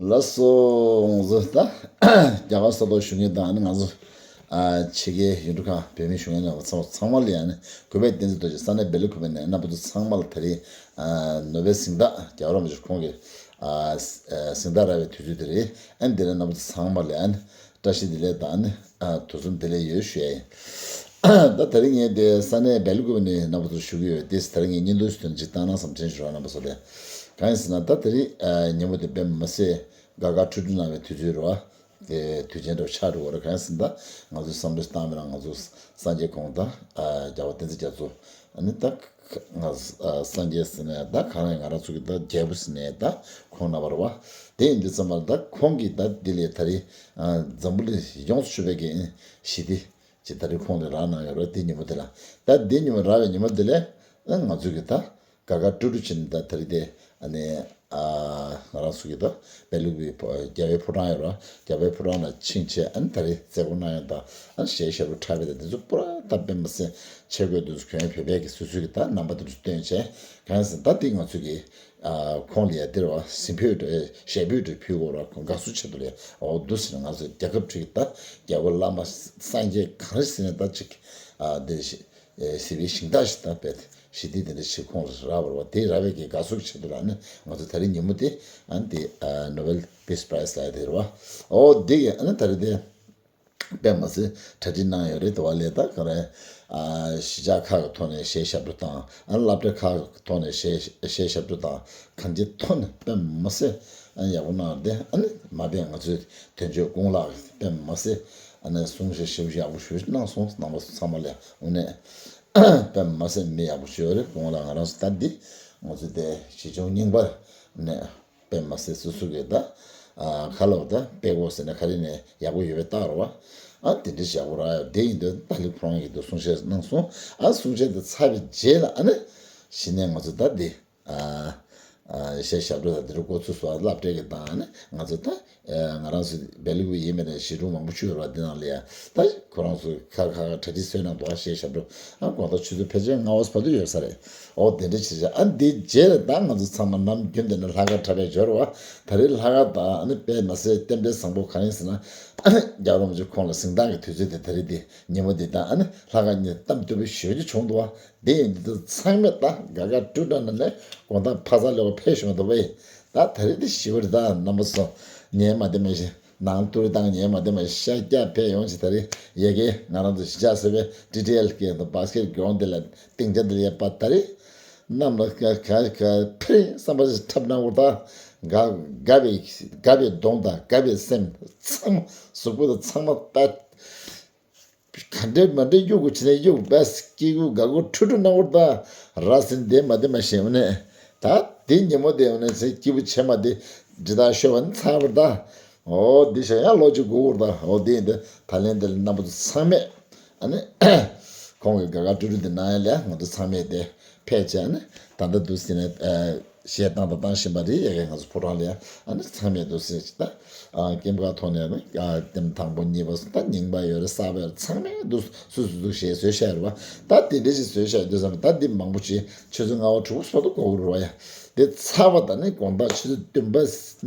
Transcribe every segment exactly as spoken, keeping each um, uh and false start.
ལགས་སོ། ང་ཚོ་ད་རྒྱ་གར་ས་ཐོག་བཞུགས་མཁན་དང་ནི་ང་ཚོ་ཨ་ཕྱི་རྒྱལ་ཡུལ་གྲུ་ཁག་བོད་མི་བཞུགས་མཁན་རྣམ་པ་ཚང་མ་ལ་ཡང་ནི་གུས་པས་བསྟན་འཛིན་རྡོ་རྗེ་ས་གནས་སྦེལ་ཀོབ་ནས་རྣམ་པ་ཚོ་ཚང་མ་ལ་ད་རེས་ཨ་ནོ་བེལ་གཟེངས་རྟགས་རྒྱལ་བ་རིན་པོ་ཆེ་ཁོང་གི་ཨ་གཟེངས་རྟགས་རག་པའི་དུས་ཚོད་དེ་རེད། ཨ་ནི་འདི་ལ་རྣམ་པ་ཚོ་ཚང་མ་ལ་ཡང་ནི་བཀྲ་ཤིས་བདེ་ལེགས་དང་ནི་ཨ་དུས་གསུམ་བདེ་ལེགས་ཡོད་ཞུ་ཡ་ཡིན། ད་ད་རིང་ངས་དེ་ས་གནས་སྦེལ་ཀོབ་ནས་རྣམ་པ་ཚོར་ཞུ་གི་ཡོད་དེ། ད་རིང་ངས་བརྙན་ཐུང་ཞིག་ཐོན་ཅིག་བཏང་ན་བསམ་དྲན་ཞུ་རོགས་རྣམ་པ་ཚོ་ལ། གང་ཡིན་ཟེར་ན་ད་དེ་རིང་ཨ་ཉིན་མོ་དེ་དཔེ་མི་སྲིད་དགའ་དགའ་སྤྲོ་སྤྲོ་གནང་བའི་དུས་ཚོད་རེད་བ། དེ་དུས་ཆེན་འདྲ་བོ་ཆགས་འགྲོ་གི་རེད། གང་ཡིན་ཟེར་ན་ད་ང་ཚོས་བསམ་བློ་བཏང་མི་རང་ང་ཚོ་སངས་རྒྱས་ཁོང་དང་ཨ་རྒྱལ་བ་བསྟན་འཛིན་རྒྱ་མཚོ་ཨ་ནི་ད་ང་ཨ་སངས་རྒྱས་ཟེར་ནས་ད་གང་ཡིན་ང་རང་ཚོ་གི་ད་རྒྱལ་པོ་ཟེར་ནས་ད་ཁོང་རྣམ་པ་རེད་བ། དེ་ཡིན་དུས་ཙམ་པ་ད་ཁོང་གིས་ད་དེ་ལས་ད་རིང་ཨ་འཛམ་བུ་གླིང་ཡོངས་སུ་གྲུབ་པའི་གི་ཞི་བདེ་ཅེས་ད་རེས་ཁོང་ནས་རག་གནང་ཡོད་རེད། དེ་ཉིན་མོ་དེ་ལ་ད་དེ་ཉིན་མོ་རག་པའི་ཉིན་མོ་དེ་ལས་ཨ་ང་ཚོ་གི་ད་དགའ་དགའ་སྤྲོ་སྤྲོ་བྱས་ནས་ད་ད་རེས་དེ་ཨ་ནི་ཨ་ང་རང་ཚོ་གི་ད་སྦེལ་ཀོབ་པའི་རྒྱལ་བའི་ཕོ་བྲང་ཡོད་རེད། རྒྱལ་བའི་ཕོ་བྲང་ལ་ཕྱིན་བྱས་ཨ་ནི་ད་རེས་མཛད་སྒོ་གནང་ཡོད་ད་ཨ་ནི་གཞས་ཞབས་བྲོ་འཁྲབ་པའི་ད་དེ་ཚོ་པུ་ར་ད་དཔེ་མི་སྲིད་ཆེ་དགོས་དུས་སུ་གྱོན་བོད་པའི་གི་སོ་སོའི་གི་ད་རྣམ་པ་དེ་ཚོ་སྟོན་བྱས། གང་ཡིན་ཟེར་ན་ད་དེ་ང་ཚོ་གི་ཨ་ཁོང་ལ་ཡ་དེ་རེད་བ། གཟིམ་ཕུད་ཞལ་ཕུད་དུ་ཕུལ་དགོས་ར། ཁོང་དགའ་བསུ་ཆེད་དུ་ལ་ཡ་འོ་འདུག་ཟེར་ན་ང་ཚོ་རྒྱལ་ཁབ་ཁྲི་ད་རྒྱལ་པོ་བླ་མ་སངས་རྒྱས་གང་རེད་ཟེར་ན་ད་ཅིག་ཨ་དེ་ཞི་ཨེ་ཞི་བའི་ཞིང་བདག་ཞིག་ད་བས་ཞི་བདེ་དེ་འདྲ་ཞིག་ཁོང་ལ་རག་པ་རེད་བ། དེ་རག་པའི་གི་དགའ་བསུ་ཆེད་དུ་ལ་ནི་ང་ཚོ་ད་རེས་ཉིན་མོ་དེ་ཨ་ནི་དེ་ཨ་ནོ་བེལ་པིས་པ་རའི་སི་ལ་ཡ་དེ་རེད་བ། འོ་དེ་གི་ཨ་ནི་ད་རེས་དེ། དཔེ་མ་སྲིད་གྲ་སྒྲིག་གནང་ཡོད་རེད། དེ་བ་ལས་ད་ག་རེ་ཨ་གཞིས་ཆགས་ཁག་གི་ཐོག་ནས་གཞས་ཞབས་བྲོ་དང་ཨ་སློབ་གྲྭ་ཁག་གི་ཐོག་ནས་གཞས་གཞས་ཞབས་བྲོ་དང་གང་ཅིའི་ཐོག་ནས་དཔེ་མ་སྲིད་ཨ་ཡག་པོ་གནང་རེད། ཨ་ནི་མ་དཔེ་ང་ཚོའི་དོན་གཅོད་ཀུན་ལེགས་དཔེ་མ་སྲིད་ཨ་ནི་གསུང་བཤད་ཞིབ་ཡག་པོ་ཞུ་གནང་སོང་། རྣམ་པ་ཚང་མ་ལ་དངོས་གནས་དཔེ་མ་སྲིད་མི་ཡག་པོ་ཞུ་ཡོད་རེད། ཀུན་ལེགས་ང་རང་ཚོ་ད་འདི་ང་ཚོ་དེ་གཞིས་ཆུང་རྙིང་པ་ནས། དཔེ་མ་སྲིད་སོ་སོ་གི་ད་ཨ་ཁ་ལོ་ད་དཔེ་གོ་ཟེར་ན་ག་རེ་ནས་ཡག་པོ་ཡོད་པའི་རྟགས་རེད་བ། ཨ་དེ་འདྲ་ཞིག་ཡག་པོ་རག་ཡོད། དེ་ཡིན་དུས་ཏཱ་ལི་ཁོ་རང་ཡིན་དུས་གསུང་བཤད་གནང་སོང་། ཨ་གསུང་བཤད་དེ་ཚར་བའི་རྗེས་ལ་ཨ་ནི་གཞི་ནས་ང་ཚོ་ད་འདི་ཨ་ཨ་གཞས་ཞབས་བྲོ་དང་དེ་འདྲ་འགོ་ཚུགས་སོང་། སློབ་གྲྭའི་གི་དང་ཨ་ནི་ང་ཚོ་ད་ཨ་ང་རང་ཚོ་སྦེལ་ཀོབ་ཡིན་མིན་ནས་གཞིས་གྲོང་མང་པོ་ཞིག་ཡོད་རེད་བ། འདི་ནང་ལ་ཡ་ད་ཁོ་རང་ཚོ་ཁ་ཁ་ཁ་གྲ་སྒྲིག་སོན་གནང་འདུག་ཨ་གཞས་ཞབས་བྲོ་ཨ་དགོང་དག་ཆུ་ཚོད་ཕལ་ཆེར་ལྔ་པ་བར་དུ་ཡོད་ས་རེད། འོ་དེ་འདྲ་བྱས་བྱས་ཨ་འདི་རྗེས་ལ་ད་ང་ཚོ་ཚང་མ་ནམ་རྒྱུན་དེ་འདྲ་ལྷག་དཀར་འཁྲབ་པའི་འབྱོར་བ། ད་རེས་ལྷག་དཀར་དང་ཨ་ནི་དཔེ་མ་སྲིད་རྟེན་འབྲེལ་བཟང་པོ་གང་ཡིན་ཟེར་ན། ཨ་ནི་རྒྱལ་བ་རིན་པོ་ཆེ་ཁོང་ལ་གཟེངས་རྟགས་ཀྱི་དུས་ཚོད་དེ་ད་རེས་དེ་ཉིན་མོ་འདི་དང་ཨ་ནི་ལྷག་དཀར་གཉིས་གཏམ་རྟོགས་པའི་ཞོལ་གྱི་བྱུང་འདུག་བ། དེ་ཡིན་དུས་ཚང་མས་ད་དགའ་དགའ་སྤྲོ་སྤྲོ་ནང་ནས་དགོང་དག་ཕ་ས་ལོག་ཕེབས་བཞུགས་འདུག་པས། ད་ད་རེས་དེ་ཞི་བར་ད་རྣམ་པ་ཚོ་ཉན་མ་བདེ་མ་ཞིག་ནང་ཏུར་བཏང་ཉན་མ་བདེ་མ་ཤ་རྒྱགས་ཕེབས་ཡོང་ཅིག་ད་རེས་ཡ་གི་ང་རང་ཚོ་གཞིས་ཆགས་ཟེར་བའི་ཊི་ཊི་ཨེལ་གི་ད་བྷ་སི་ཀེ་ཊི་གྱོང་དེ་ལ་སྟེང་ཆ་དེ་ལ་ཡ་པ་ད་རེས་གནམ་ལ་ག་ག་ག་ཕེབས་བསམ་པ་ཞིག་འཁྲབ་གནང་བར་ད་དགའ་དགའ་བའི་དགའ་བའི་གདོང་དང་དགའ་བའི་སེམས་ཚང་མ་གཟུགས་པོ་དང་ཚང་མ་ད། ག་འདྲའི་མ་འདྲའི་གཡུག་གུ་བྱས་ནས་གཡུག་བས་སྐྱིད་གུ་དགའ་གུ་ཁྲུ་ཁྲུ་གནང་བར་ད་ར་ཟིན་བདེ་མ་བདེ་མ་ཞེས་འོ་ནས་ད་དེ་ཉིན་མོ་དེ་འོ་ནས་ཚེ་སྐྱིད་པོ་བྱེད་མ་དེ་འདྲི་དག་ཤོད་པ་ནི་ཚར་བར་ད། འོ་འདི་ཞག་ཡང་ལོ་གཅིག་སྒུག་བར་ད། འོ་དེ་ཡིན་དུས་ད་ལན་དེ་ལ་རྣམ་པ་ཚོ་ཚང་མས་ཨ་ནི་ཁོང་གི་དགའ་དགའ་སྤྲོ་སྤྲོ་དེ་གནང་ཡ་ལས་ང་ཚོ་ཚང་མས་དེ་ཕལ་ཆེར་ཨ་ནི་ད་ལྟ་འདུག་ཟིན་ནས། གཞས་བཏང་དང་བཏང་བཞིན་པ་རེད། ཡ་གི་ང་ཚོ་ཕོ་བྲང་ལ་ཡ་ཨ་ནི་ཚང་མས་འདུག་ཟེར་ཅིག་ད་ཨ་སྐྱེམས་ཁ་ཐོག་ནས་ཨ་ནི་ཨ་ལྟད་མོ་དང་པོ་གཉིས་པ་སོང་ད་རྙིང་པ་ཡོད་རེད། གསར་པ་ཡོད་རེད། ཚང་མས་འདུག་སུ་སུ་འདུག་གཞས་བཟོས་བཞག་ཡོད་རེད་པ། ད་དེ་འདྲ་ཞིག་བཟོས་བཞག་ཡོད་དུས་ཙམ་ད་འདི་མང་པོ་ཅིག་ཆུ་ཚོད་ལྔ་པ་དྲུག་པ་བར་དུ་འགོར་གི་རེད་པ། ཡ་དེ་ཚར་བ་ད་ནི་དགོང་དག་ཆུ་ཚོད་བདུན་པ་ནས་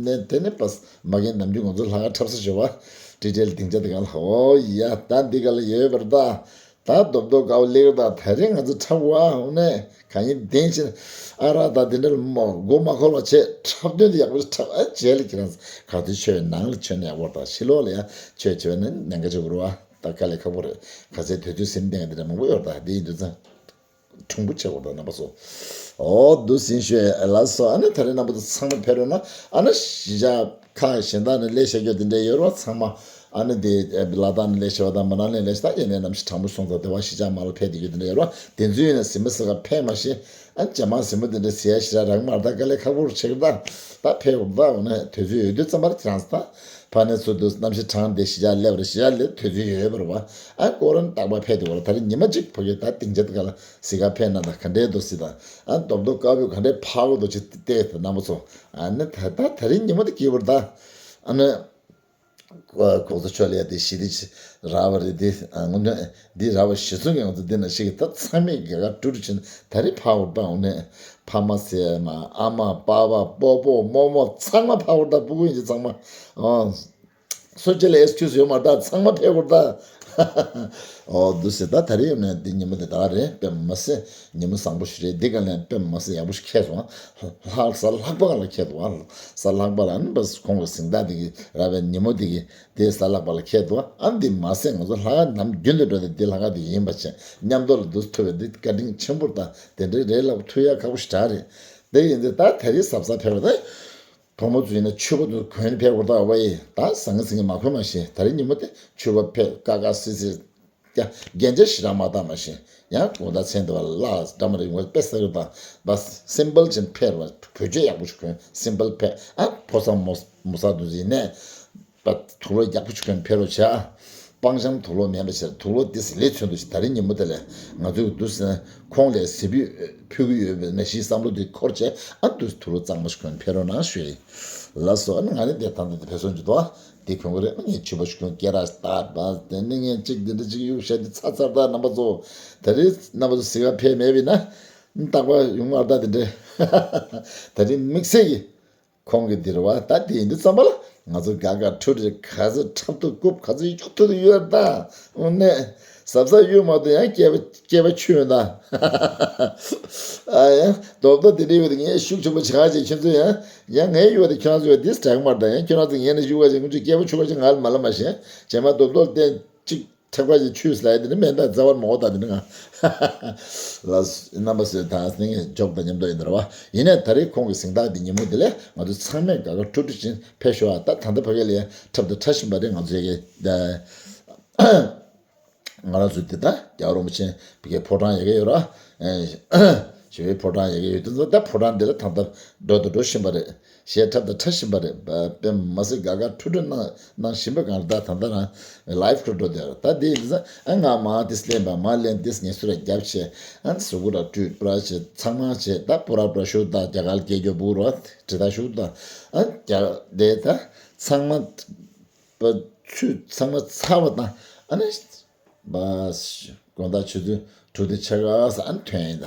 དེ་ནས་པ་མ་གི་ནམ་རྒྱུན་ང་ཚོ་ལྷག་དཀར་འཁྲབ་ས་ཞོག་པ་ཊི་ཊི་ཨེལ་སྡིངས་ཆ་དེ་ག་ལ། འོ་ཡ་ད་འདི་ག་ལ་ཡོད་པ་རེད་ད། ད་རྡོབ་རྡོབ་དགའ་བོ་སླེབས་ད། ད་རིང་ང་ཚོ་འཁྲབ་པ་འོ་ནས་གང་ཡིན་བདེན་ཕྱིར་ཨ་རག་ད་དེ་འདྲ་མོ་མགོ་མ་འཁོར་བ་བྱས་འཁྲབ་སྟོན་དེ་ཡག་པོ་ཞིག་འཁྲབ། ཨ་རྗེས་ལ་ཁྱེད་རང་ཚོ་ག་ཚོད་ཆོས་ནང་ལ་ཆོས་ནས་ཡག་པོ་རེད་ད། ཕྱི་ལོགས་ལ་ཡང་ཆོས་བྱས་པ་ནི་ཉེན་ཁ་ཆེ་བོ་རེད་བ། ད་དཀའ་ལས་ཁག་པོ་རེད། ག་ཚོད་དུས་ཚོད་ཟིན་བསྡད་མཁན་དེ་འདྲ་མང་པོ་ཡོད་རེད་ད། དེ་ཡིན་དུས་ཙང་གྲུང་པོ་བྱེད་དགོས་ད་རྣམ་པ་ཚོ། འོ་འདུག་ཟིན་ཤོད་ལགས་སོ། ཨ་ནི་ད་རེས་རྣམ་པ་ཚོ་ཚང་མ་ཕེབས་རོགས་གནང་། ཨ་ནི་གཞིས་ཆགས་ཁག་གཞན་དག་ནས་སླེབས་བཞག་རྒྱུ་དེ་འདྲ་ཡོད་རོགས་ཚང་མ། ཨ་ནི་དེ་ལ་དྭགས་ནས་སླེབས་བཞག་པ་དང་མ་ན་ལི་ནས་སླེབས་བཞག་ད་ཡིན་ནའི་ནམ་ཞིག་དྲང་པོ་སོང་ཙང་དེ་བ་གཞིས་ཆགས་མ་ལ་ཕེབས་བསྡད་རྒྱུ་དེ་འདྲ་ཡོད་རོགས། དེ་ཚོ་ཡིན་ན་གཟིགས་མ་གཟིགས་ག་ཕེབས་མ་ཤེས། ཨ་ནི་ཇ་མ་གཟིགས་མ་དེ་འདྲ་གཟིགས་ཡ་ཞེ་དྲག་རག་མ་རེད་ད། དཀའ་ལས་ཁག་པོ་རུ་ཆེ་གི་ད། ད་ཕེབས་འོང་ད་འོ་ནས་དུས་ཚོད་ཡོད་དུས་ཙམ་པ་དེ་རང་ས་ད་ཕ་ནས་ཚུར་དུ་གནམ་གཤིས་གྲང་བསྡད་གཞིས་ཆགས་སླེབས་རེད། གཞིས་ཆགས་སླེབས་དུས་ཚོད་ཡོད་ཡོད་པ་རེད་བ། ཨ་སྐོར་ར་རྟག་པར་ཕེབས་དུས་བ་རེད། ད་རེས་ཉི་མ་གཅིག་ཕ་གི་ད་སྡིངས་ཆ་དེ་ག་ལ་གཟིགས་ག་ཕེབས་ན་ད་ག་འདྲའི་འདུག་སྲིད་ད། ཨ་རྡོབ་རྡོབ་དཀར་པོས་ག་འདྲའི་ཕར་གོ་འདུག་ཅིག་བལྟས་ད་རྣམ་པ་ཚོ། ཨ་ནི་ད་ད་ད་རེས་ཉི་མ་དེ་སྐྱིད་པོ་རེད་ད། ཨ་ནི་ཨ་གོང་ས་མཆོག་ལ་ཡ་དེ་ཞི་བདེ་ཅིག་རག་པ་རེད་དེ། ཨ་དངོས་གནས་འདི་རག་པ་གཞི་བཟུང་གི་ང་ཚོ་འདི་ན་ཞིག་གི་ད་ཚང་མས་དགའ་དགའ་སྤྲོ་སྤྲོ་བྱས་ནས་ད་རེས་ཕར་གོ་ད་འོ་ནས། ཕ་མ་ཟེར་མ། ཨ་མ། པ་ཕ། སྤོ་སྤོ། རྨོ་རྨོ། ཚང་མ་ཕ་བོར་ད། སྤུ་གུ་ཡིན་ཚང་མ། ཨོ། སོ་སྐྱེ་ལ་ཨེག་སི་ཀིའུ་སི་ཡོད་མ་རེད་ད། ཚང་མ་ཕེབས་དགོས་རེད་ད། ཨོ་འདུག་ཟེར། ད་ད་རེས་ནས་འདི་ཉིན་མོ་དེ་ད་ག་རེད། དཔེ་མ་སྲིད་ཉིན་མོ་བཟང་པོ་ཞིག་རེད། འདི་ག་ལན་དཔེ་མ་སྲིད་ཡག་པོ་ཞིག་ཁེལ་སོང་། ལྷག་གཟའ་ལྷག་པ་ག་ལ་ཁེལ་འདུག་ཨ། གཟའ་ལྷག་པ་ལ་ཨ་ནི་བས་ཁོང་གི་གཟེངས་རྟགས་འདི་གི་ར་བའི་ཉིན་མོ་འདི་གི་དེ་གཟའ་ལྷག་པ་ལ་ཁེལ་འདུག་ཨ། འདི་མ་ཟད་ང་ཚོ་ལྷག་དཀར་ནམ་རྒྱུན་དུ་འགྲོ་དེ་འདི་ལྷག་དཀར་འདི་ཡིན་པ་བྱས་མཉམ་དུ་ལ་འདུག་ཐུབ་པའི་འདི་བཀའ་དྲིན་ཆེན་པོ་རེད་ད། དེ་འདྲའི་རེད་ལབ་ཐུབ་ཡ་ཁག་པོ་ཞེ་དྲག་རེད། དེ་ཡིན་དུས་ད་ད་རེས་གཟབ་གཟབ་ཕེབས་པ་དང་། བུ་མོ་ཚོ་ཡིན་ན་ཕྱུ་པ་ཚོ་གོན་ཕེབས་དགོས་རེད་ད། ཨ་ཡེ་ད་ཟང་ངེ་ཟིང་ངེ་མ་གོན་མ་ཤེས། ད་རེས་ཉིན་མོ་དེ་ཕྱུ་པ་ཕེབས་ཀ་ཀ་སི་སི། ཀྱ་རྒྱན་ཆ་ཞེ་དྲག་མ་བཏགས་མ་ཤེས། ཡང་དགོང་དག་མཚན་དེ་བ་ལ་འདྲ་མ་རེད་ཡོང་བ་དཔེ་ཟེར་བ་དང་བ་སིམ་པལ་ཅན་ཕེབས་པ། བོད་ཆས་ཡག་པོ་ཞིག་གོན་སིམ་པལ་ཕེབས། ཨ་ཕོ་གསར་མོ་མོ་གསར་དུ་ཡིན་ནས། པ་དུག་ལོག་ཡག་པོ་ཞིག་གོན་ཕེབས་རོགས་བྱ། སྤང་ལྕམ་དུག་ལོག་མེད་པ་བྱས། དུག་ལོག་དེ་ཟི་ལི་ཚོན་དུ་ཞིག་ད་རེས་ཉིན་མོ་དེ་ལས་ང་ཚོས་འདུག་ཟེར་ན་ཁོང་ལས་ཟི་བུས་ཕུལ་གི་ཡོད་པའི་ནང་བཞིན་བསམ་བློ་དེ་འཁོར་བྱས། ཨ་འདུག་དུག་ལོག་གཙང་མ་ཞིག་གོན་ཕེབས་རོགས་གནང་ཞུ་ཡི། ལགས་སོ། ཨ་ནི་ང་ནི་དེ་ད་ལྟ་དེ་ཕེབས་སོང་གི་འདུག་དེ་གོན་གི་རེད། ཨ་ངས་ཕྱུ་པ་ཞིག་གོན། སྐེ་རགས་བཏགས་པ་དེ་ནི་ངས་གཅིག་འདི་འདྲ་གཅིག་གཡུག་བཞག་དེ་ཚར་ཚར་ད། རྣམ་པ་ཚོ་ད་རེས་རྣམ་པ་ཚོ་ཟི་ག་ཕེབས་མེད་པ་ཡིན་ན་རྟག་པར་ཡོང་བར་ད། དེ་འདྲ་ད་རེས་དམིགས་བསལ་གྱི། ཁོང་གི་འདིར་བ་ད་དེ་ཡིན་དུས་ཙམ་པ་ལ་ང་ཚོ་དགའ་དགའ་ཁྲོ་ཁྲོ་ག་ཚོད་འཁྲབ་ཐུབ་རྐུབ་ག་ཚོད་གཡུག་ཐུབ་ཐུབ་ཡོད་ད། དངོས་གནས་གཟབ་གཟབ་གཡུག་མ་ཐུབ་ཡང་སྐྱེས་པ་སྐྱེས་པ་ཆུ་ཡོད་ད། ཨ་ཡང་རྡོབ་རྡོབ་དེ་འདྲ་ཡོད་དེ་ངས་ཤུགས་ཆེན་པོ་བྱེད་ག་བྱེད། ཁྱོད་ཚོ་ཡང་ཡང་ངས་གཡུག་པ་དེ་ཁྱོད་རང་ཚོ་ཡང་དེ་སྐྲག་མ་རེད་ད། ཡང་ཁྱོད་རང་ཚོ་ངས་ནས་གཡུག་པ་བྱེད། ཁོང་ཚོས་སྐྱེས་པ་ཆུ་ག་བྱེད་ང་ལ་མ་ལབ་མ་ཤེས། བྱས་མ་རྡོབ་རྡོབ་བསྟན་གཅིག་ཐེག་པ་ཅིག་ཆུས་ལ་ཡ་དེ་ནི་མེད་ད། རྩ་བར་མོ་ད་དེ་ནི་ང་ལ་རྣམ་པ་སོས་དང་སྙིང་རྗེ་འཇོག་དང་མཉམ་དུ་ཡིན་ད་ར་བ། ཡིན་ནའི་ད་རེས་ཁོང་གི་གཟེངས་རྟགས་འདི་ཉིན་མོ་འདི་ལས་ང་ཚོ་ཚང་མས་དགའ་དགའ་སྤྲོ་སྤྲོ་ཅན་ཕེབས་ཤོག་ཨ། ད་ད་ལྟ་ཕ་གི་ལ་ཡ་འཁྲབ་དང་འཁྲབ་བཞིན་པ་རེད། ང་ཚོ་ཡ་གི་ད་ང་རང་ཚོ་འདི་ད་རྒྱལ་བ་རིན་པོ་ཆེ་ཕ་གིའི་ཕོ་བྲང་ཡ་གི་ཡོད་ར། ཞི་བའི་ཕོ་བྲང་ཡ་གི་ཡོད་དུས་ཚོ་ད་ཕོ་བྲང་འདི་ལ་ད་ལྟ་འགྲོ་དང་འགྲོ་བཞིན་པ་རེད། གཞས་འཁྲབ་དང་འཁྲབ་བཞིན་པ་རེད། དཔེ་མ་སྲིད་དགའ་དགའ་སྤྲོ་སྤྲོ་གནང་གནང་བཞིན་པའི་སྒང་ལ་ད་ད་ལྟ་རང་ལའིབ་འགྲོ་འགྲོ་བསྡད་རེད། ད་དེ་ཡིན་ཙང་ཨ་ང་མར་དེ་ལེན་པ་མར་ལེན་དེ་ངལ་གསོ་ར་རྒྱབ་བྱས། ཨ་གཟུགས་པོ་ར་བཀྲུས་པ་ར་བྱས་ཚང་མ་བྱས། ད་པོ་ར་པོ་ར་ཞུ་ད་རྒྱ་གར་སྐད་རྒྱོབ་བུ་ར་དྲི་ད་ཞུ་ད། ཨ་རྒྱ་དེ་ད་ཚང་མ་པ་ཆུ་ཚང་མ་ཚར་བ་དང་། ཨ་ནི་བ་དགོང་དག་ཆུ་ཚོད་དྲུག་དང་ཕྱེད་ཀ་ས་ཨ་ནི་ཐོན་ཡིན་ད།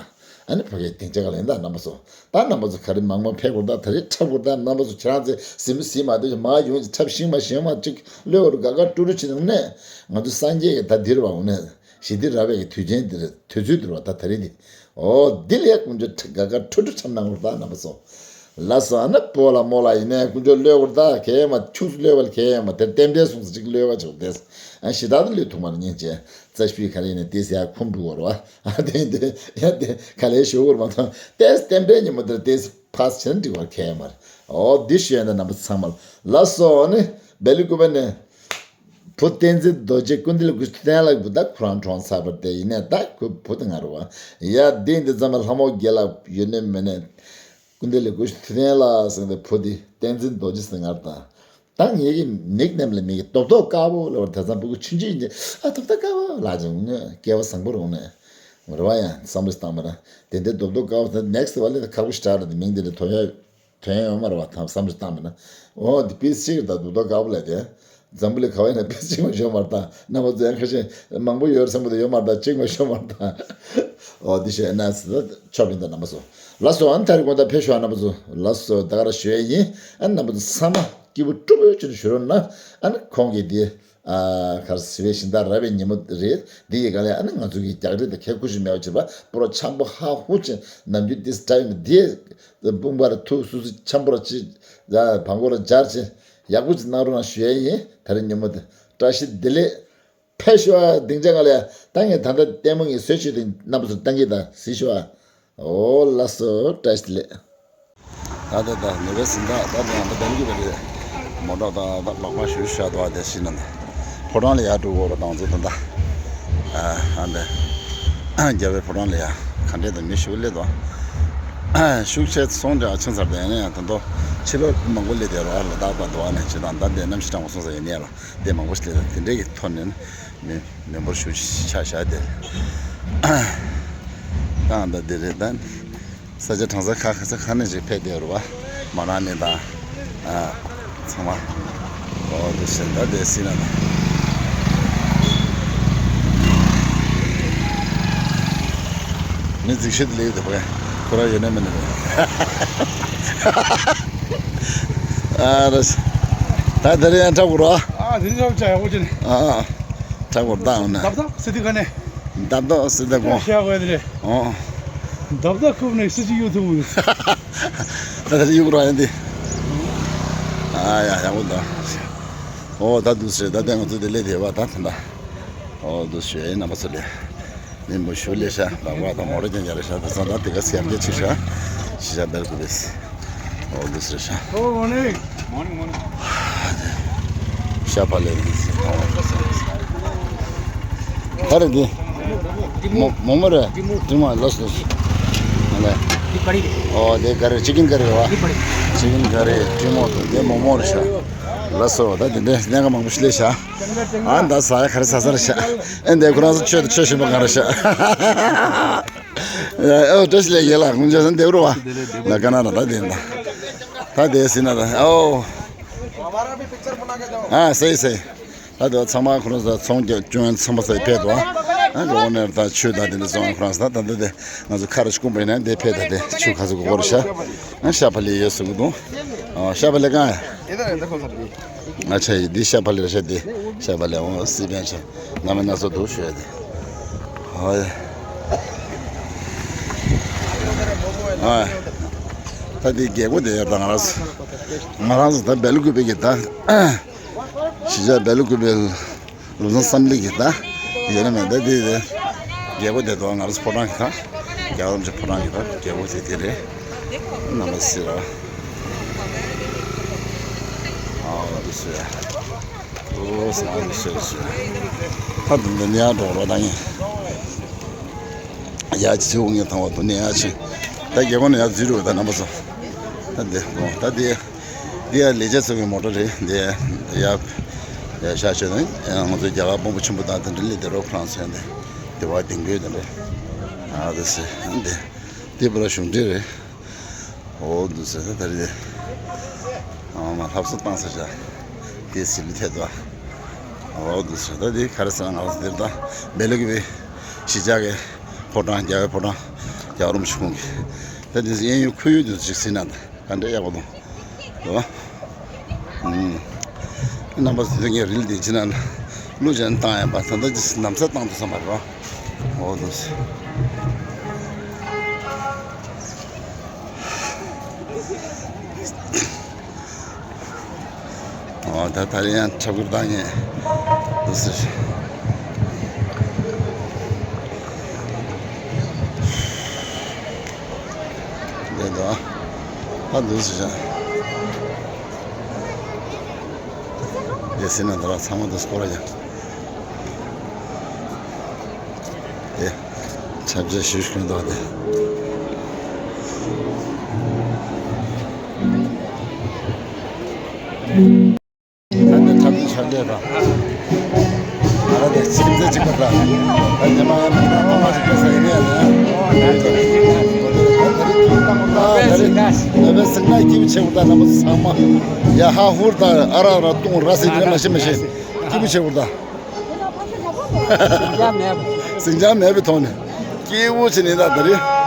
ཨ་ནི་ཕ་གིའི་སྡིངས་ཆ་ག་ལ་ཡིན་ད། རྣམ་པ་ཚོ་ད་རྣམ་པ་ཚོ་ག་རེ་མང་མང་ཕེབས་དགོས་ད། ད་རེས་འཁྲབ་དགོས་ད། རྣམ་པ་ཚོ་ཁྱེད་རང་ཚོས་ཟིན་མི་ཟིན་མ་བསྡད་ཀྱི་མ་ཡོང་ཅིག་འཁྲབ་ཤིང་མ་ཤིང་མ་ཅིག་ལོས་བར་དགའ་དགའ་སྤྲོ་སྤྲོ་བྱེད་ནང་ནས་ང་ཚོ་སངས་རྒྱས་ཀྱི་ད་འདིར་བ་འོ་ནས་ཞི་བདེ་ར་བའི་གི་དུས་ཆེན་འདིར་དུས་ཚོད་འདིར་བ་ད་ད་རེས་འདི། ཨོ་འདི་ལས་ཀུན་སྤྱོད་དགའ་དགའ་ཁྲོ་ཁྲོ་འཁྲབ་གནང་དགོས་ད་རྣམ་པ་ཚོ། ལགས་སོ། ཨ་ནི་སྤོ་ལགས་རྨོ་ལགས་ཡིན་ནའི་ཀུན་སྤྱོད་ལོས་བར་ད་གས་མ་ཁྱུགས་སུ་ལོས་བར་གས་མ་དེར་རྟེན་འབྲེལ་སོང་ས་ཅིག་ལོས་བ་ཆོག་དེ། ཨ་ཞི་དག་ཏུ་ལོས་ཐུག་མར་ཉིན་བྱས་རྩ་སྤུས་ག་རེ་ཡིན་ནའི་དེ་ཟེར་ཡ་ཁུམ་བུ་བར་བ། ཨ་དེ་དེ་ཡ་དེ་ག་ལས་ཞོ་བར་མ་ཐོང་དེ་རྟེན་འབྲེལ་ཉིན་མོ་དེར་དེ་ཕ་སི་བྱས་ན་འགྲིག་བར་གས་མར། ཨོ་འདི་ཞུ་ཡ་ན་རྣམ་པ་ཚང་མར་ལགས་སོ། ཨ་ནི་བེ་ལི་ཀུ་པ་ནས། བུ་བསྟན་འཛིན་རྡོ་རྗེ་ཀུན་ལྡན་ལ་གུས་བསྟན་ལ་བུ་ད་ཁོ་རང་གྲོངས་ཚར་བ་དེ་ཡིན་ནས་ད་ཁོའི་བུ་དེ་ང་རུ་བ། ཡ་འདི་འདི་ཙམ་པ་ལྷ་མོ་རྒྱལ་ལ་ཡོད་ནས་མེད་ནས་ཀུན་ལྡན་ལ་གུས་བསྟན་ལ་ཟེར་ཏེ་བུ་དེ་བསྟན་འཛིན་རྡོ་རྗེ་ཟེར་ང་རུ་དང་། ད་ངེད་ཀྱི་ནིག་ནེམ་ལ་མི་གི་རྡོབ་རྡོབ་དཀར་པོ་ལ་བར་དེ་ཙམ་བུ་གུ་ཆུང་ཆུང་ཡིན་ཨ་རྡོབ་རྡོབ་དཀར་པོ་ལ་ཅིག་ངོ་སྐལ་བ་བཟང་པོ་རུང་ནས་ང་རུ་བ་ཡང་བསམ་བློ་བཏང་མ་ར་དེ་འདྲའི་རྡོབ་རྡོབ་དཀར་པོ་དེ་ནེག་སི་བ་ལས་ཁག་པོ་ཞིག་དྲག་ར་དེ་མིང་དེ་འདྲ་ཐོ་ཡ། དོན་ཡོད་མ་རེད་བ་དང་བསམ་བློ་བཏང་མེད་ན། འོ་འདི་པིས་གཅིག་རེད་ད་རྡོག་རྡོག་དཀར་པོ་ལས་དེ། འཛམ་བུ་གླིང་ག་བ་ཡིན་ན་པིས་གཅིག་མ་ཤོར་མ་རེད་ད། རྣམ་པ་ཚོ་ཡང་ཁ་ཤས་མང་པོ་ཡོད་བསམ་གི་འདུག་ཡོད་མ་རེད་ད་གཅིག་མ་ཤོར་མ་རེད་ད། འོ་འདི་ཤོད་ན་ཆོག་པ་ཡིན་ད་རྣམ་པ་ཚོ། ལགས་སོ་ཨ་ནི་ད་རེས་དགོང་དག་ཕེབས་ཤོག་ཨ་རྣམ་པ་ཚོ། ལགས་སོ་ད་ག་རང་ཞུ་ཡས་ཡིན། ཨ་ནི་རྣམ་པ་ཚོ་ཚང་མ་སྐྱིད་པོ་སྤྲོ་པོའི་ཆེད་དུ་ཞུ་རོགས་གནང་། ཨ་ནི་ཁོང་གིས་འདི། ཨ་ག་རེ་ཟེར་བའི་ཤིང་རྟ་ར་བའི་ཉིན་མོ་རེད། འདི་ཡི་ག་ལས་ཨ་ནི་ང་ཚོ་གི་རྒྱག་རེས་དང་ཁལ་ཁུ་ཞིག་མེད་པ་བྱེད་པ་པོ་རོ་འཆམ་པོ་ཧ་ཧུ་ཅན་ནམ་རྒྱུན་འདི་སྒྲ་ཡོད་ན་འདི་དཔུང་པར་ཐུག་སུ་སུ་འཆམ་པོ་ར་ཅི་བང་གོ་ར་སྦྱར་ཅི་ཡག་པོ་ཅིག་གནང་རོགས་གནང་ཞུ་ཡས་ཡིན། ད་རེས་ཉིན་མོ་འདི་བཀྲ་ཤིས་བདེ་ལེགས། ཕེབས་ཤོག་ཨ་སྡིངས་ཆ་ག་ལས་ད་ངས་ད་ལྟ་ལྟད་མོ་ངས་བཟོས་ཆེད་དུ་རྣམ་པ་ཚོར་བཏང་གི་ད་གཟིགས་ཤོག་ཨ། ཨོ་ལགས་སོ་བཀྲ་ཤིས་བདེ་ལེགས། ད་ད་ད་ནེ་པའི་སིན་ད་ད་ནི་ཡང་ད་ལྡང་གི་བ་རེད། མོ་ཊ་ད་ད་ལོག་པ་ཞུ་ཤ་དོ་དེ་ཤི་ན་ད་ཕོ་བྲང་ལ་ཡར་འགྲོ་དགོས་ར་དང་ཚོ་ད་ད་ཨ་ཨ་འདི་རྒྱལ་བའི་ཕོ་བྲང་ལ་ཡ་ག་འདྲས་ད་མི་ཞུ་ལེ་དོ་ཤུགས་ཆེ་སོང་ཀྱང་ཆུང་ཚར་དེ་ནས་ད་དོ་ཕྱི་ལོགས་མང་པོ་ལེ་དེ་ར་ལ་དྭགས་པ་དོ་ནས་ཅི་དང་ད་དེ་གནམ་གཤིས་གྲང་བ་སོང་ས་ཡིན་ནས་ལ་དེ་མང་པོ་ཞིག་ལེ་ད་དེ་འདྲས་ཀྱི་ཐོག་ནས་མི་མི་འབོར་ཞུ་ཆ་བཞག་དེ་ད་ད་དེ་རེད་ད། ས་ཆ་གྲང་ས་ཁ་ཁ་ས་ཁ་ནས་ཅིག་ཕེབས་བསྡད་རུ་བ། མ་རང་ནས་དང་། ཨ་ཚང་མ། ཨོ་དེ་ཤེས་ད་དེ་སྲིད་ན་དང་། མི་འཛིགས་ཤོས་དེ་ལེགས་འདུག་བས། ཁོ་རང་ཡོད་ནི་མིན་ནི། ཨ་ར། ད་དེ་རིང་ཡང་འཁྲབ་དགོས་རོ། ཨ་དེ་རིང་འཁྲབ་བྱ་ཡག་པོ་བྱས་ནས། ཨ་ཨ། འཁྲབ་དགོས་རོ་ད་འོ་ན། འདབ་ཐོག་སི་ཏི་ག་ནས། འདབ་ཐོག་སི་ཏི་གོང་། ཤ་བའི་དེ་རེད། ཨོ། འདབ་ཐོག་ཁུབ་ནས་སི་ཏི་གཡུག་ཐུབ་མོད། ད་དེ་རིང་གཡུག་རོགས་ཡིན་ཏེ། ཨ་ཡ་ཡག་པོ་འདུག་ཨོ་ད་འདུག་སེ་ད་ལྟ་ང་ཚོ་དེ་ལས་དེ་བ་ད་ད་ད། ཨོ་འདུག་སེ་རྣམ་པ་ཚོ་ལས། མི་འབོར་ཞུ་ལེ་ཤ་བ་བ་དང་མོ་རེ་ཅན་ཡ་རེ་ཤ་ད་ཚང་ད་དེ་ག་སེར་རྒྱ་ཆེ་ཤ་ཤི་ཤ་བེལ་ཀུ་བེས། ཨོ་འདུག་སེ་ཤ། ཤ་ཕ་ལེ་འདུག་སེ་ཨོ་འདུག་སེ། ག་རེ་འདི། མོ་མོ་མོ་རེད། ཏི་མོ་ལོས་ལོས། ཨ་ལེ། འདི་ཀ་རི་རེད། ཨོ་དེ་ཀ་རི་ཅི་ཀིན་ཀ་རི་བ། འདི་ཀ་རི། ཅི་ཀིན་ཀ་རི་ཏི་མོ་དང་དེ་མོ་མོ་རེ་ཤ། ལགས་སོ། ད་དེ་འདྲའི་གནད་འགག་མང་པོ་ཞིག་སླེབས་ཤག་ཨ་ད་ཟ་ཡ་ག་རེ་ཟ་ས་རེད་ཤག་ཨེ་འདས་ཁོ་རང་ཚོ་ཆོས་དང་ཆོས་ཞུ་བ་གང་རེད་ཤག་ཨོ་བཀྲ་ཤིས་ལེགས་ཡིན་ལགས། ངུ་འཇོག་ས་འདེབས་རོགས་བ། ལ་ཀ་ན་ར་ད་དེ་ད། ད་དེ་སྲིད་ན་ད་ཨོ། ཨ་སེ་སེ། ད་དེ་ཚང་མ་ཁོ་རང་ཚོ་ཚོང་རྒྱག་སྐྱོན་ཚང་མ་ས་ཕེབས་འདུག་ཨ་འགྲོ་བ་ནས་ད་ཆོས་ད་དེ་འདྲ་སོང་ཁོ་རང་ཚོ་ད་ད་ད་དེ། ང་ཚོ་ཁ་ར་ཤི་ཀུམ་པའི་ནང་འདི་ཕེབས་ད་དེ་ཆུ་ཁ་ཚུ་གོ་གོ་རེ་ཤ། ཨ་ཤ་ཕ་ལེ་ཡོད་ཟེར་གི་འདུག་ཨ་ཤ་ཕ་ལེ་གང་ཡ། ཨ་ཆ་ཡི་འདི་ཤ་ཕ་ལེ་རེ་ཤ་འདི། ཤ་ཕ་ལེ་འོ་སི་པན་ཆ། ན་མེ་ན་སོ་འདུག་ཤོད་དེ། ཨ་ཡ། ཨ་ད་འདི་རྒྱལ་པོ་དེ་ཡོད་ད་ང་རང་ཚོ། ང་རང་ཚོ་ད་བེ་ལུ་གུ་པེ་གི་ད། གཞིས་ཆགས་བེ་ལུ་གུ་པེ། ལུགས་བཟང་བསམ་གླིང་གི་ད། ཡོད་ན་མེད་ད་དེ་དེ། རྒྱལ་པོ་དེ་དོ་ང་རང་ཚོ་ཕོ་བྲང་གི་ད། རྒྱལ་བ་རིན་པོ་ཆེ་ཕོ་བྲང་གི་ད་རྒྱལ་པོ་དེ་དེ་རེད། རྣམ་པ་སི་ར། ཨ་འདི་སུ་ཡ། ཨོ་ས་འདི་སུ་སུ། ད་དུང་འདི་ནས་ཡར་འགྲོ་རོགས་ད་ངས། ཡ་ཅི་ཚེ་འུ་ངས་ཐང་བ་དུ་ནས་ཡ་ཆེ། ད་རྒྱལ་པོ་ནས་ཡར་འཛུལ་རོགས་ད་རྣམ་པ་ཚོ། ད་འདི་ཨོ་ད་འདི། འདི་ཡང་ལས་བྱེད་ཚོ་གི་མོ་ཊ་རེད། འདི་ཡ་ཡ་ཤ་ཤ་ནི་ང་ཚོའི་རྒྱ་གར་དཔོན་པོ་ཆེན་པོ་དང་དེ་འདྲ་སླེབས་བསྡད་རོགས་ཁོ་རང་ཚོའི་འདི་དེ་བ་དེང་གོས་དེ་འདྲ། ཨ་དེ་སེ་འདི་འདི་པུ་ར་གཞུང་འབྲེལ་རེད། ཨོ་འདུག་ཟེར་ད་རེད། ཨ་མ་ལྷབ་སུ་བཏང་ས་བྱ། དེ་སི་ལི་ཐད་དོ། ཨོ་འདུག་ཟེར་ད་འདི་ག་རེ་ཟེར་ང་ཚོ་འདིར་ད་བེ་ལུ་གི་བེ་གཞིས་ཆགས་ཀྱི་ཕོ་བྲང་རྒྱལ་བའི་ཕོ་བྲང་རྒྱལ་བ་རིན་པོ་ཆེ་ཁོང་གི་ད་འདི་གཡས་གཡོན་ཁོར་ཡུག་འདུག་ཅིག་སྲིད་ན་ད། ག་འདྲ་ཡག་པོ་འདུག་ལོ། ཨུམ། རྣམ་པ་ཚོ་ངས་རིལ་འདི་ཕྱི་ན་གླུ་ཅན་བཏང་ཡག་པ་ད་ལྟ་ཅི་ནམ་ས་བཏང་དུ་བསམ་པ་རོ། འོ་འདུག་ཨོ་ད་ད་རེས་ཡང་འཁྲབ་ཁུར་བཏང་ངེས་འདུག་ཟེར། འདི་འདུག་ཨ། ད་འདུག་ཟེར་བྱ། འདི་ཟེར་ན་ད་ར་ཚང་མ་འདུག་སྐོར་ར་ཡང་། དེ་འཁྲབ་ཆ་ཞུ་ཞུ་འདུག་དེ། ད་ནི་འཁྲབ་ཆ་ལས་དང་། ང་རང་དེ་ཚིག་མཛོད་ཅིག་པ་དང་། ད་ཉི་མ་ཡང་མི་འདུག་ཐོག་མ་ཞིག་སྐྱེས་ས་ཡིན་ནས་ནི། ད་ད་རེས་ནོ་བེལ་གཟེངས་རྟགས་སྐྱིད་པོ་ཆེ་བོ་ད་རྣམ་པ་ཚོ་ཚང་མ། ཡ་ཧ་ཧུར་དང་ཨ་ར་ར་ཏུང་ར་ཟེར་གྱི་རེད་མ་ཤེས་མ་ཤེས། སྐྱིད་པོ་ཆེ་བོ་ད། ཟིང་ཆ་མེད་པ། ཟིང་ཆ་མེད་པའི་ཐོག་ནས་སྐྱིད་པོ་བྱས་ནས་ད་ད་རེས།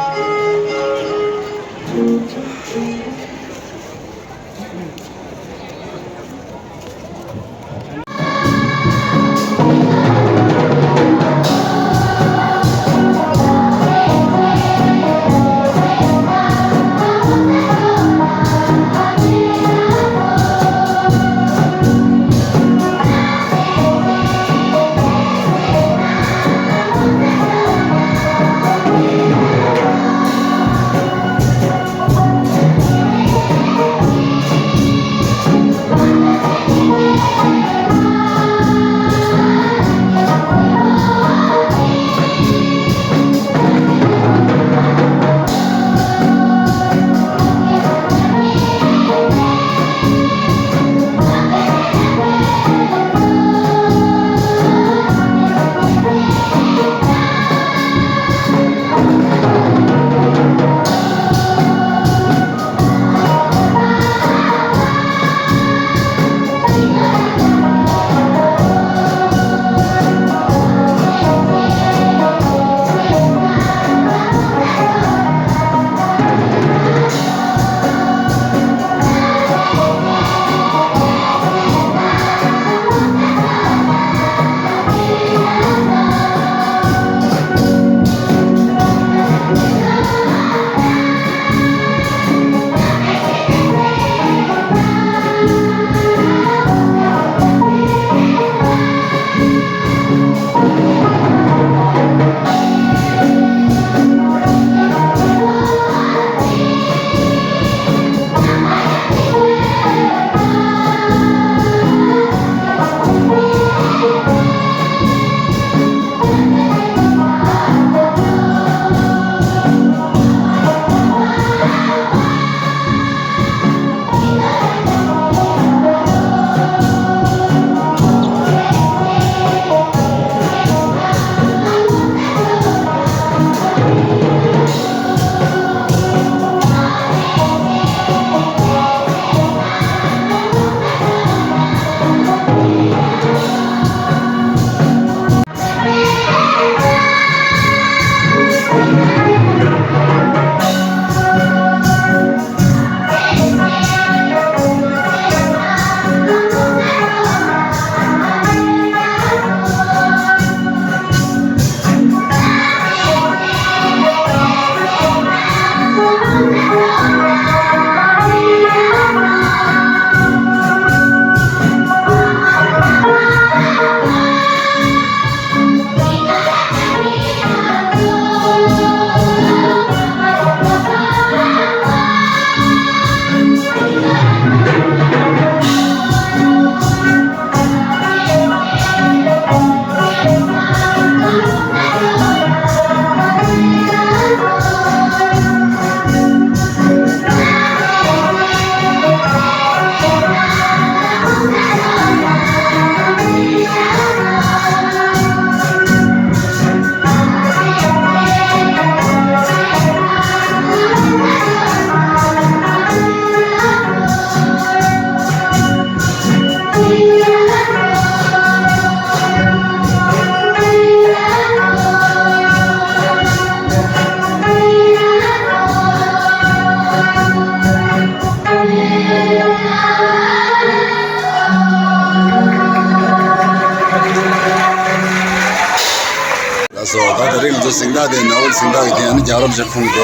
སོ་ད་དེ་རིང་ང་ཚོ་གཟེངས་རྟགས་དེ་ནོ་བེལ་གཟེངས་རྟགས་ཀྱི་དེ་ནི་རྒྱལ་བ་རིན་པོ་ཆེ་ཁོང་གི་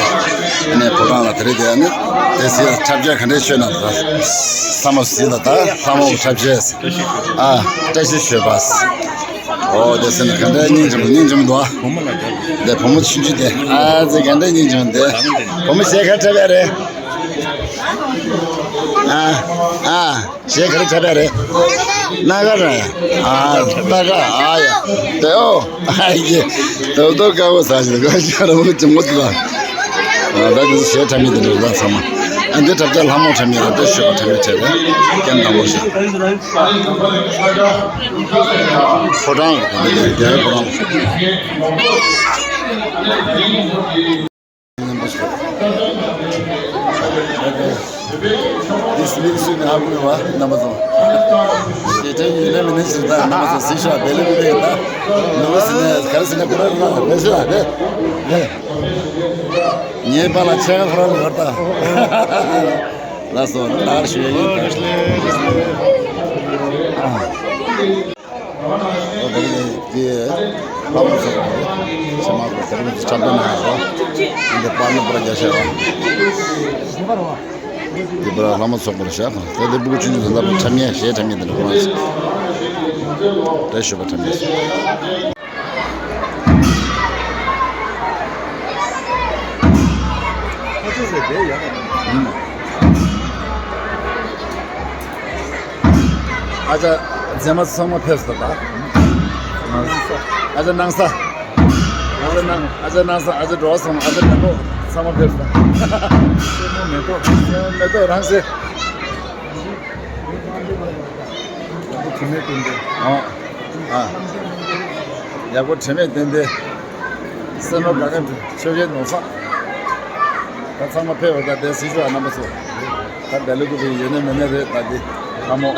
དེ་ནས་ཕོ་བྲང་ལ་དེ་རིང་དེ་ནི་དེ་ཟིག་ལ་འཁྲབ་ཆས་ག་འདྲས་མཆོད་ན་ད་ལྷ་མོ་ཟིག་ལ་ད་ལྷ་མོ་འཁྲབ་ཆས་ཨ་བཀྲ་ཤིས་བརྗོད་པ། ཨོ་དེ་ཟེར་ན་ག་འདྲས་སྙིང་རྗེ་མོ་སྙིང་རྗེ་མོ་འདུག་ཨ། དེ་བུ་མོ་ཆུང་ཆུང་དེ་ཨ་ཙི་ག་འདྲས་སྙིང་རྗེ་མོ་དེ་བུ་མོ་ཞལ་ག་འཁྲབ་ཡ་རེད། ཨ་ཨ། ཞེས་ག་རེ་འཁྲབ་པ་རེད། སྣ་ཁ་ར། ཨ་སྣ་ཁ་ཨ་ཡ། དེ་ཨོ། ཨ་ཡེ། དོ་དོ་དཀར་པོ་ཟ་ཞིག་ག་ཞག་ར་མོ་ཅི་མོ་དུ་ལ། ཨ་ད་དེ་ཞེས་འཁྲབ་མི་དེ་འདྲ་ལ་ཚང་མ། ཨ་འདི་འཁྲབ་ཆ་ལྷ་མོ་འཁྲབ་མི་ར་དེ་ཞོ་འཁྲབ་མི་འཁྲབ་རེད། ཀེམ་དང་པོ་ཞིག་ཕོ་བྲང་རེད་དེ་རྒྱལ་བའི་ཕོ་བྲང་། འདི་སི་ལིག་སུས་ནས་ཧ་གོ་ཡོད་པ་རྣམ་པ་ཚོ། ཞེ་ཁྲེལ་ཡིན་ན་མིན་ན་ཞིག་ད་རྣམ་པ་ཚོ་གཟིགས་ཤོག་དེ་ལས་མི་ལས་ད། ནུ་བོ་ཟིན་ནས་ག་རེ་ཟིན་ན་ཁོ་རང་རང་རེད་ཟེར་ལ་རེད། ངའི་པ་ལ་ཆེ་ཁ་ཁོ་རང་ལ་ཡོད་ད། ལགས་སོ་ད་ཞུ་ཡ་ཡིན་ད། ཨོ་དེ་རིང་འདི་ལྷ་མོ་ཚོགས་པ་རེད། ཕྱི་མ་གོ་དེ་རིང་འདི་འཁྲབ་སྟོན་གནང་ཡོད་རེད། འདི་པར་ནི་པར་རྒྱག་བྱས་པ། འདི་པར་ལྷ་མོ་ཚོགས་པ་རེད་ཤག་དེ་འདི་སྤུ་གུ་ཆུང་ཆུང་དེ་འདྲ་འཁྲབ་མཁན་གཞས་འཁྲབ་མཁན་དེ་འདྲ་ཁོ་རང་ཞིག་རེད་ཞུ་བ་འཁྲབ་མཁན་ཞིག་ཨ་ཅག་མཛེས་མ་ཚང་མ་ཕེབས་སོང་ད། ཨ་ཅག་སྣང་ས། ཨ་ཅག་སྣང་ཨ་ཅག་སྣང་ས་ཨ་ཅག་འགྲོ་བ་ཚང་མ་ཨ་ཅག་མེ་ཏོག་ཚང་མ་ཕེབས་སོང་། མེ་ཏོག་མེ་ཏོག་རང་སེ། དྲི་མེད་ཏན་ཏན། ཨོ། ཨ། ཡག་པོ་དྲི་མེད་ཏན་ཏན། སེམས་ལ་དགའ་མཁན་ཆོས་རྒྱལ་ནོར་བཟང་། ད་ཚང་མ་ཕེབས་པ་ད་བསྡད་སྲིད་ཤོག་རྣམ་པ་ཚོ། ད་བདེ་ལེགས་ཀུན་ཡོད་ནི་མེད་ནི་རེད་ད་འདི། ལྷ་མོ།